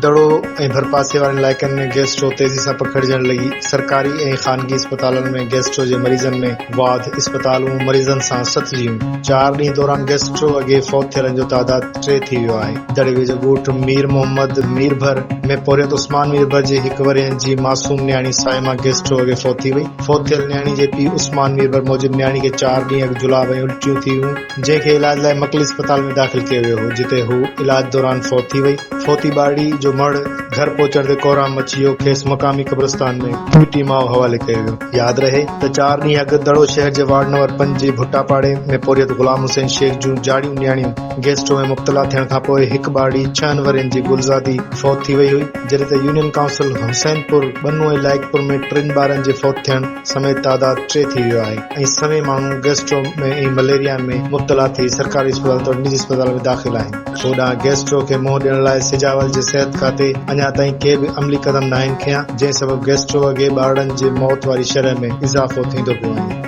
دڙو ۽ ڀرپاسي وارن علائقن ۾ گيسٽرو تيزي سان پکڙجڻ لڳي، سرڪاري ۽ خانگي اسپتالن ۾ گيسٽرو جي مريضن ۾ واڌ، اسپتالون مريضن سان سٿجي ويون، چار ڏينهن دوران گيسٽرو وگهي فوت ٿيلن جو تعداد ٽي ٿي ويو آهي، دڙي ويجهو ڳوٺ مير محمد ميربحر ۾ پورهيت عثمان ميربحر جي هڪ ورهين جي معصوم نياڻي صائمه گيسٽرو وگهي فوت ٿي وئي، فوت ٿيل نياڻي جي پيء عثمان ميربحر موجب نياڻي کي چار ڏينهن اڳ جلاب ۽ الٽيون ٿي هيون، جنهن کي علاج لاء مڪلي اسپتال ۾ داخل ڪيو ويو هو، جتي هو علاج دوران فوت ٿي وئي. فوتي ٻارڙي جو مڙهه گهر پهچڻ تي ڪهرام مچي ويو، کيس مقامي قبرستان ۾ مٽي ماء حوالي ڪيو ويو. ياد رهي ته چار ڏينهن اڳ دڙو شهر جي وارڊ نمبر پنج جي ڀٽا پاڙي ۾ پورهيت غلام حسين شيخ جون جاڙيون نياڻيون گيسٽرو ۾ مبتلا ٿيڻ کانپوء هڪ ٻارڙي ڇهن ورهين جي گلزادي فوت ٿي وئي هئي، جڏهن ته يونين ڪائونسل حسين پور، ٻنو ۽ لائق پور ۾ ٽن ٻارن جي فوت ٿيڻ سميت تعداد ٽي ٿي ويو آهي ۽ سوين ماڻهو گيسٽرو ۾ ۽ مليريا ۾ مبتلا ٿي سرڪاري اسپتال توڙي نجي اسپتال ۾ داخل آهن. هوڏانهن گيسٽرو کي منهن ڏيڻ لاء سجاول جي صحت کاتي اڃا تائين ڪي به عملي قدم ناهن کنيا جنهن سبب گيسٽرو وگهي ٻارڙن جي موت واري شرح ۾ اضافو ٿيندو پيو وڃي.